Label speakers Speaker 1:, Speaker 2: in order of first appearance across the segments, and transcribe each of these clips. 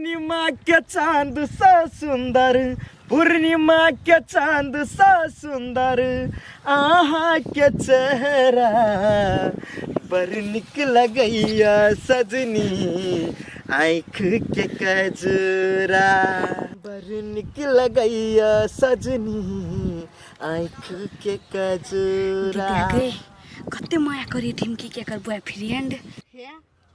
Speaker 1: पूर्णिमा के चांद सा सुंदर, पूर्णिमा के चांद सा सुंदर अहाँ के चेहरा बड़ निक लगैया सजनी आँख के कजरा, बड़ निक लगैया सजनी आँख के कजरा।
Speaker 2: दीदी गे कते माया करी ढिमकी के एकर बॉयफ्रेंड।
Speaker 3: हे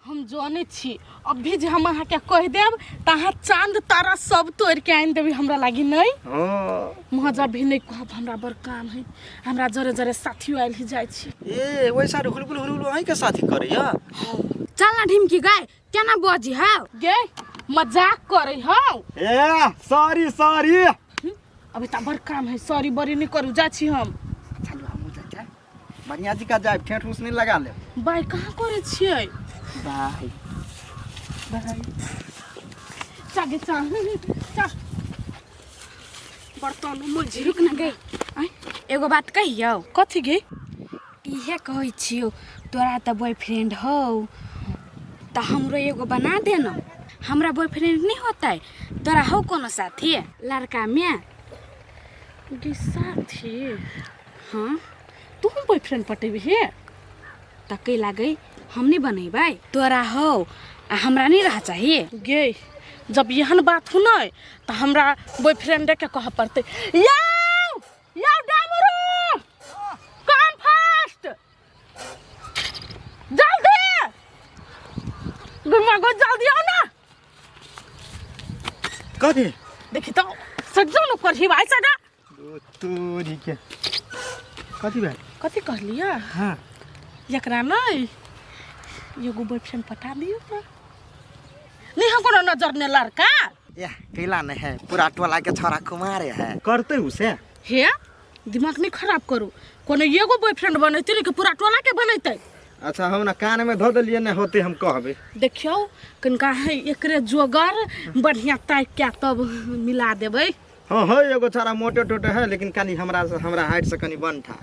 Speaker 3: हम जानै छी, अभी जे हम अहाँके कहि देब तऽ अहाँ चांद तारा सब तोड़ि के आनि देबै हमरा लागी। नहि
Speaker 1: हाँ
Speaker 3: महज अभी नहि कहब, हमरा बड़ काम है, हमरा जरे जरे साथियो आयल ही, जाइ छी।
Speaker 1: ए वैसा हुलबुल हुलबुल अहीं के साथी करैया।
Speaker 2: चल ना ढिमकी गाय, केना बजी हौ?
Speaker 3: गे मजाक करै हौ।
Speaker 1: ए सॉरी सॉरी,
Speaker 3: अभी तऽ बड़ काम है, सॉरी बड़ी नहि करू, जाइ छी हम।
Speaker 1: चलू हमहूँ जाइ छी, बढ़िया जी का जाए, ठेठ उस नहीं लगा ले।
Speaker 3: बाय कहाँ करै छियै?
Speaker 1: बाय
Speaker 3: बाय। चागे चा चा बर्तन मुझे।
Speaker 2: रुक ना गे, एगो बात कहियौ?
Speaker 3: कथी गे?
Speaker 2: इहे कहै छियौ, तोरा तऽ बॉयफ्रेंड हौ तऽ हमरो एगो बना दे न। हमरा बॉयफ्रेंड नहीं होतै, तोरा हौ कोनो साथी लड़का में?
Speaker 3: गे साथी?
Speaker 2: हाँ।
Speaker 3: तू बॉयफ्रेंड पटेबी हे?
Speaker 2: तऽ कै लागै हम नहीं बनेबै? तोरा हौ आ हमरा नहीं रह चाहिए?
Speaker 3: गे जब एहन बात हो नै तऽ हमरा बॉयफ्रेंडे के कहऽ पड़तै। यौ यौ डमरू कम फास्ट जल्दी गुमा गो, जल्दी आओ ना।
Speaker 1: कथी?
Speaker 3: देखी तो सज्जो न करही भाई सदा
Speaker 1: तोरी के कथी भेल?
Speaker 3: कथी कहलियै?
Speaker 1: हाँ
Speaker 3: एकरा नै एगो बॉयफ्रेंड पटा दियौ ना, नहीं हम कोनो नजर ने लड़का।
Speaker 1: या कैला नहीं है, पूरा टोला के छोरा कुमारे है, करते उसे।
Speaker 3: हे दिमाग नहीं खराब करू, कोनो एगो बॉयफ्रेंड बनेतै ने कि पूरा टोला के बनेतै?
Speaker 1: अच्छा हम ना कान में धो देलिए, नहीं होते हम कहबे।
Speaker 3: देखियौ कनिका है एकरे जोगर बढ़िया ताकि के तब मिला देबै।
Speaker 1: हाँ है एगो छोरा मोटे टोटे है, लेकिन कनी हमरा से हमरा हाइट से कनी बनठा।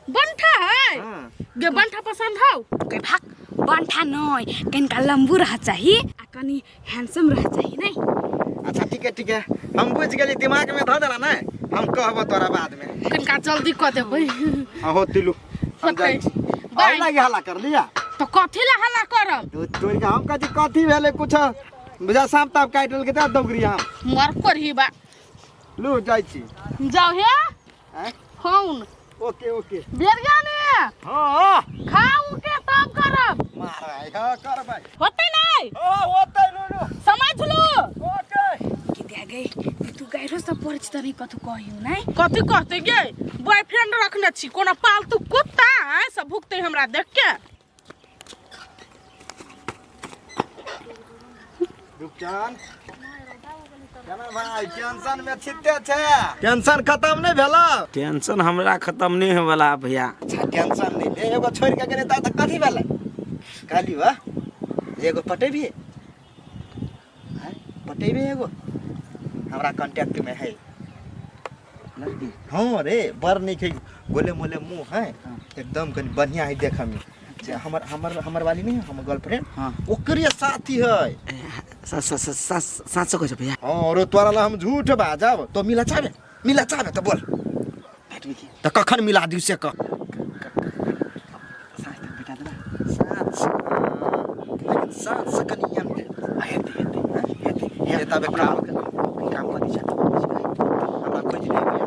Speaker 3: बनठा है?
Speaker 1: हाँ।
Speaker 3: गे बनठा पसंद हौ?
Speaker 2: गे भाग, बनठा नहीं, कनिका लम्बू रह चाहिए आ कनी हैंडसम रह चाहिए नहीं।
Speaker 1: अच्छा ठीक है ठीक है, हम बुझ गेली, दिमाग में धो देला ना, हम कहबो तोरा बाद में।
Speaker 3: कनिका जल्दी कऽ देबै।
Speaker 1: हाँ हो तिलू, हम जाइ छी।
Speaker 3: बाय।
Speaker 1: और लागी हल्ला कर लिया।
Speaker 3: तो कथी ला हल्ला करब?
Speaker 1: तो तोर के हम कथी कथी भेलै कुछ बुझा सांप ताप काटि लेलकै तऽ दौगरी हम।
Speaker 3: मर करही बा।
Speaker 1: लू जाइ छी।
Speaker 3: जाओ हे।
Speaker 1: आँय?
Speaker 3: फोन।
Speaker 1: Okay okay.
Speaker 3: बेरिया ने।
Speaker 1: हाँ।
Speaker 3: खाऊ के तब करब।
Speaker 1: मार भाई, हाँ कर भाई।
Speaker 3: होतै नै?
Speaker 1: हाँ होतै लू लू।
Speaker 3: समझ लू।
Speaker 1: ओके।
Speaker 2: की दे गई तू गायरो सब पढ़ छी त नहीं कथू कहियो नै?
Speaker 3: कथी कहतै गे? बॉयफ्रेंड रखने छी कोनो पालतू कुत्ता है सब भुकतै हमरा देख के।
Speaker 1: रुपचन केना भाई टेंशन में छिते छे? टेंशन खत्म नहीं भेला?
Speaker 4: टेंशन हमरा खत्म नहीं होय वाला भैया।
Speaker 1: अच्छा टेंशन नहीं ले, एगो छोड़ के गेलै त कथी भेलै? कहली बा एगो पटेबी? हैं पटेबी एगो हमरा कांटेक्ट में है
Speaker 4: लड़की?
Speaker 1: हाँ रे बड़ नीक है, गोले मोले मुंह है, एकदम कनी बढ़िया है देखे में। जे हमर हमर हमर वाली नहीं है, हमर गर्लफ्रेंड।
Speaker 4: हाँ।
Speaker 1: ओकरे साथी है।
Speaker 4: साँचो कहै छ भैया?
Speaker 1: हाँ और तोरा ला हम झूठ बाजब? तो मिला चाहबे, मिला चाहबे तो बोल।
Speaker 4: भेटबी की?
Speaker 1: तो कखन मिला दियौ से कह।
Speaker 4: साँझ तक भेटा देना।
Speaker 1: साँझ, लेकिन साँझ से कनी एन्टे।
Speaker 4: हेतै हेतै हेतै।
Speaker 1: हे तबे
Speaker 4: हमरा
Speaker 1: काम
Speaker 4: काम कऽ दै छै।
Speaker 1: हमरा खोजि नहि होइए।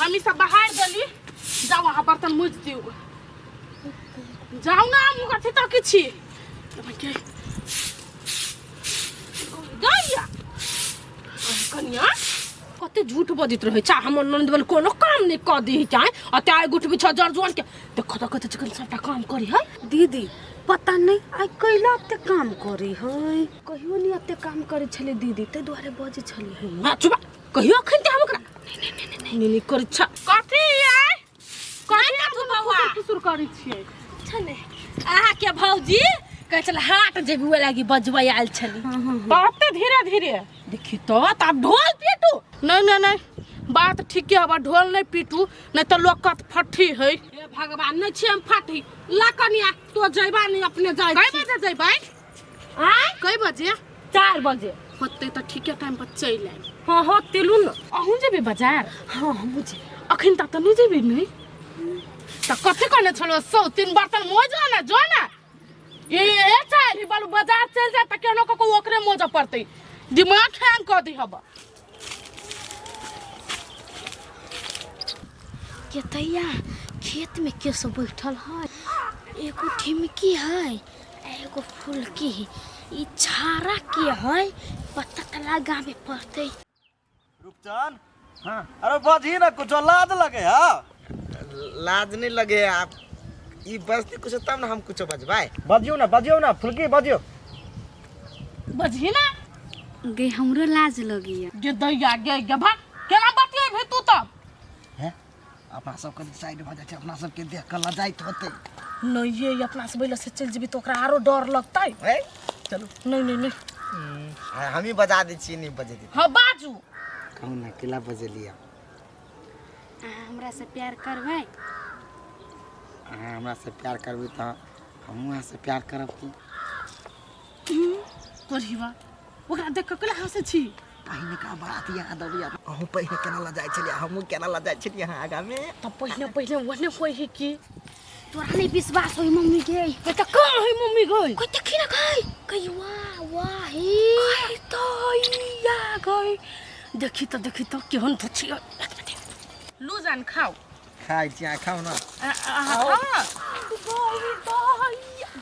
Speaker 3: हम ई सब बाहर देली, जाओ अहाँ बर्तन मुझ दियौ, जाउ ना। हम कथी तक छी गैया कनिया, कते झूठ बजैत रहै छै। हमर ननद बल कोनो काम नहि कऽ दी चाहे अते आइ गुठ बिछा जर जुआन के देखो तऽ कते चिकन सबटा काम करी है।
Speaker 2: दीदी पता नहीं आइ कैला एते काम करी है, कहियो नहीं एते काम करै छलै दीदी, ताहि दुआरे बजै छलै है।
Speaker 3: ना चुप, कहियो अखन ते हम ओकरा नहीं नहीं नहीं नहीं नहीं करै छ। कथी आइ कथी कथू बौआ फुसुर करै छियै?
Speaker 5: छलै अहाँके भौजी कहै छलै हाट जेबी, ओहि लागी बजबै आयल छली।
Speaker 3: कहते धीरे धीरे देखी तो आब ढोल पीटू। नहीं नहीं नहीं बात ठीके हबा ढोल नहीं पीटू नहीं तो लोग कत फट्ठी है हे भगवान नहीं छी हम फट्ठी ला कनिया तो जइबा नहीं अपने जाय कई बजे जइबै आय कई बजे 4 बजे होते तो ठीके टाइम पर चलि आयब हाँ हो तेलू न अहूँ जेबै बाजार हाँ हमहूँ जेबै अखन तक तऽ नहि जेबै नहि तऽ कथी कहने छलो सौ तीन बर्तन मोज ना जो ना ए चाही बालू बाजार चलि जाए तऽ केनो कको ओकरे मोजऽ पड़तै दिमाग हैंग कऽ दी हबा
Speaker 5: केतैया खेत में के सब बैठल है एगो ठिमकी है आ एगो फुलकी है ई छाड़ा के है पता त लगावे पड़तै
Speaker 1: रूपचंद हाँ अरे बजही ना कुछ लाज लगे है
Speaker 4: लाज नहीं लगे आप ई बजती कुछ तब ना हम कुछ बजबाए
Speaker 1: बजियो ना बजियो ना फुलकी बजियो
Speaker 3: बजही ना
Speaker 2: गे हमरो लाज लगैया
Speaker 3: गे दैया गे गे भाग केना बतियेबही तू तब
Speaker 1: हैं अपना सबके साइड भऽ जाइ छै अपना सबके देख कऽ लजाइत होतै
Speaker 3: नहीं ये अपना से बैल से चलि जेबी तऽ ओकरा आरो डर लगतै
Speaker 4: है
Speaker 3: चलू नहीं नहीं नहीं
Speaker 4: हमही बजा दै छियै नहीं बजे दै
Speaker 3: हाँ बाजू
Speaker 4: कहू ना केला बजेलियै
Speaker 2: अहाँ हमरा से प्यार करबै
Speaker 4: अहाँ हमरा से प्यार करबै तऽ हमहूँ अहाँ से प्यार करब की
Speaker 3: तोरीवा ओकरा देख कऽ केला हँसै छी
Speaker 1: पहिने का बात याद अबैया अहूँ पहिने केना लजाइ छलियै हमहूँ केना लजाइ छलियै अहाँ आगाँमे
Speaker 3: तऽ पहिने पहिने ओहने होइ है की
Speaker 5: तोरा नहीं विश्वास होई मम्मी के
Speaker 3: तऽ कहाँ है मम्मी गई
Speaker 5: कोई देखी ना गई कही वाह वाह हे
Speaker 3: गई तो या गई देखी तो देखी तो केहन तो छी लू जान खाओ
Speaker 4: खाइ छी अहाँ खाउ ना
Speaker 3: अहाँ खाओ ना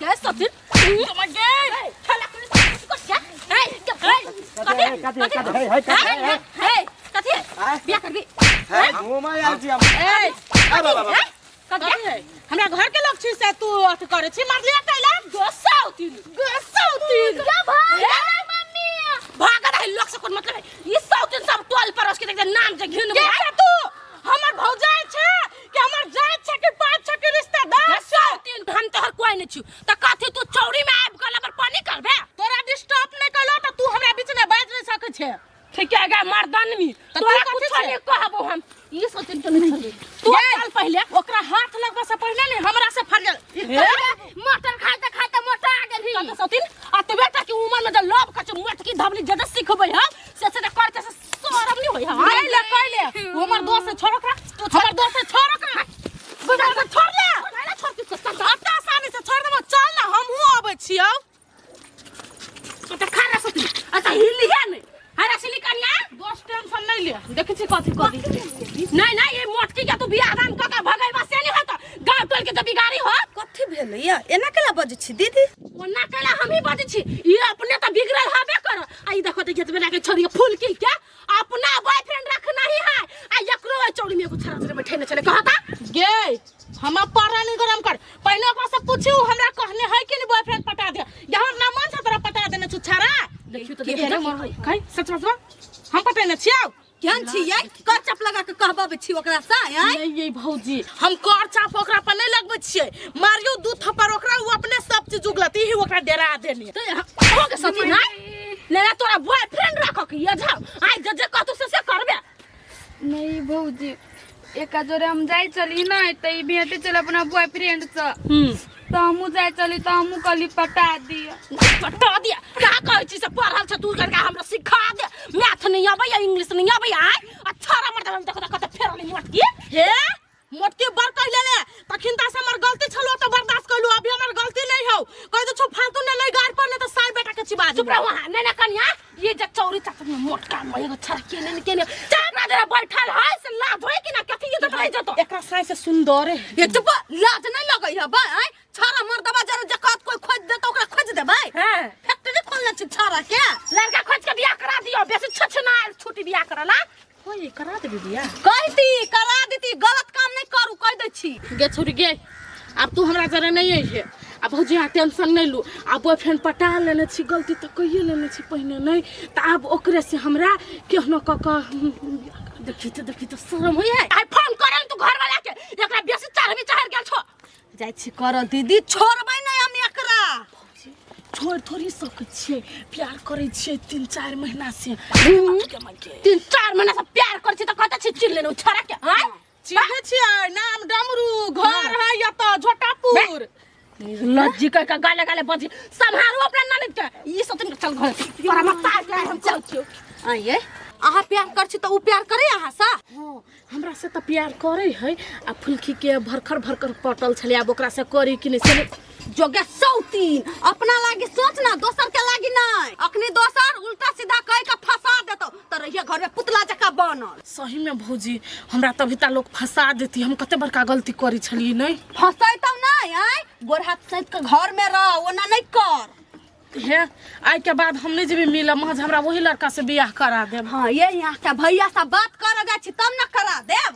Speaker 3: गैस सचिन तुम गे खेला हमरा घर के लोग छी से तू अथी करे छी मारलिया कैला गोसाउतिन गोसाउतिन मम्मी भाग रहे लोग से कोन मतलब है ई साउतिन सब टोल पड़ोस के देख नाम जे घिन के तू हमर भौजाई छै कि हमर जात छै कि पाँच छै कि रिश्तेदार साउतिन हम तोहर कोई नहीं छी त कथी तू चौरी में आबि गेल पर पानी करबे तोरा डिस्टर्ब नहीं कलो त तू हमरा बीच में बाजि नहीं सकै छे ठीक है गा मर्दानमी त तू कथी छै नहीं कहबो हम ई सोचिन के नहीं छोड़बे तू चल पहिले ओकरा हाथ लगबा से पहिले नहीं हमरा से फरियल
Speaker 5: मटर खाते खाते मोटा गेलही
Speaker 3: त सोचिन आ तू बेटा के उमर में जे लव कच मोटकी धबली जद सिखबै हम से से करते से शरम नहीं होई हम ले कहले हमर दोस्त से छोड़ ओकरा हमर दोस्त से छोड़ ओकरा बुझल से छोड़ ले छोड़ के अत्ता आसानी से छोड़ देबो चल ना हमहूँ अबै छियौ तो खा रहा सती अच्छा हिली है नहीं हरा सिली कनिया दोस्त टेंशन नहीं ले देखै छी कथी कथी नहीं नहीं ये मोटकी के तू बियाह दान क के भगैबा से नहीं होत गांव टोल के जब बिगाड़ी हो
Speaker 6: कथी भेलैया एना केला बजै छी दीदी
Speaker 3: ओना केला हम ही बजै छी ई अपने त बिगड़ल हबे कर आ ई देखो त खेत में लाके छोड़ी के फूल की के अपना बॉयफ्रेंड रखना ही है आ एकरो ओइ चौड़ी में एगो छड़ा छड़ा बैठे छले कहता गे हम पारा नहीं गरम कर पहले ओकरा से पूछू हमरा कहने है कि नहीं बॉयफ्रेंड पटा दे या हम अपना मन से तोरा पटा देने छु छड़ा देखियो तो देखियो कहीं सच सच हम पटेने छियौ
Speaker 6: केहन छी यै कर चप लगा के कहबाबै छी ओकरा से आँय
Speaker 3: नहीं ये भौजी हम कर चाप ओकरा पर नहीं लगबै छियै मारियो दू थप्पड़ ओकरा उ अपने सब चीज उगलत ही ओकरा डरा देनी तो हो के सती ना ले ला तोरा बॉयफ्रेंड राखो के ये जाओ आइ जे जे कहतौ से से करबे
Speaker 2: नहीं भौजी एका जोरे हम जाय चली ना त ई भेटे चल अपना बॉयफ्रेंड से तो हमहूँ जाय चली तो हमहूँ कहली पटा दिया
Speaker 3: पटा दिया का कहै छी से पढ़ल छ तू करके हमरा सिखा दे मैथ नहीं आबै इंग्लिश नहीं आबै आइ अच्छा रा मर्द हम देखो देखो फेर नहीं मोटकी हे मोटकी बड़ कहि लेले तखिन ता से हमर गलती छलो त बर्दाश्त कइलु अभी हमर गलती नहीं हौ कहि दे छौ फालतू ने नहीं गार पर ने त सार बेटा के चिबा चुप रह वहां नहीं ना कनिया ये जे चौरी चाचा में मोटका में एगो छड़ा के ने के ने चापना जरा बैठल है से लाज होय कि ना कथी ये त रहि जतो एकरा साइ से सुंदर है
Speaker 6: ये चुप लाज नहीं लगै है बा आँय छाड़ा मर्दबा जरा जकात कोई खोज देता ओकरा खोज देबै
Speaker 3: हां
Speaker 6: फैक्ट्री खोलने छी छाड़ा के
Speaker 3: लड़का खोज के बियाह करा दियो बेसी छछना छुट्टी बियाह करला होय करा देबी बियाह
Speaker 6: कहती करा देती गलत काम नहीं करू कह दै छी
Speaker 3: गे छोरी गे आब तू हमरा जरे नहीं अइहे आ भौजी अहाँ टेंशन नहीं लू आ बॉयफ्रेंड पटा लेने छी गलती तऽ कहिए लेने छी पहिने नहीं तऽ आब ओकरे से हमरा केहनो कऽ कऽ देखी तऽ देखी तऽ शरम होइए आइ फोन करे तू घर वाला के एकरा बेसी चढ़बी चढ़ गेल छो
Speaker 6: जाइ छी कर दीदी छोड़बै नहीं हम एकरा
Speaker 3: छोड़ थोड़ी सकै छियै प्यार करै छियै 3-4 महीना से।
Speaker 6: 3-4 महीना से प्यार करै छी त कत छी चिन्ह लेने छोरा के आय?
Speaker 3: चिन्है छियै, नाम डमरू, घर है एतऽ झोटापुर।
Speaker 6: लज्जी कह के गाले गाले बजी सम्हारू अपना ननद के। ई सब तुम चल घर तोरा मत तार के हम चल छियो। आइए अहाँ प्यार कर छी त उ प्यार करे अहाँ सा?
Speaker 3: हाँ, हमरा से त प्यार करे है आ फुलकी के भरखर भरखर पटल छले, आब ओकरा से करी कि नहीं से।
Speaker 6: जोगे सौतीन अपना लागी सोच ना, दोसर के लागी नहीं। अखनी दोसर उल्टा सीधा कह के फंसा देतो त रहिए घर में पुतला जका बनल।
Speaker 3: सही में भौजी हमरा तभी ता लोग फंसा देती, हम कते बड़का गलती करी छलिए। नहीं
Speaker 6: फंसैतौ नहीं, आय गोर हाथ सैत के घर में रह, ओना नहीं कर।
Speaker 3: हे आइ के बाद हम नहीं जेबे मिलऽ, महज हमरा वही लड़का से बियाह करा देब।
Speaker 6: हाँ ये यहाँ के भैया से बात कर जाइ छी तब न करा देब।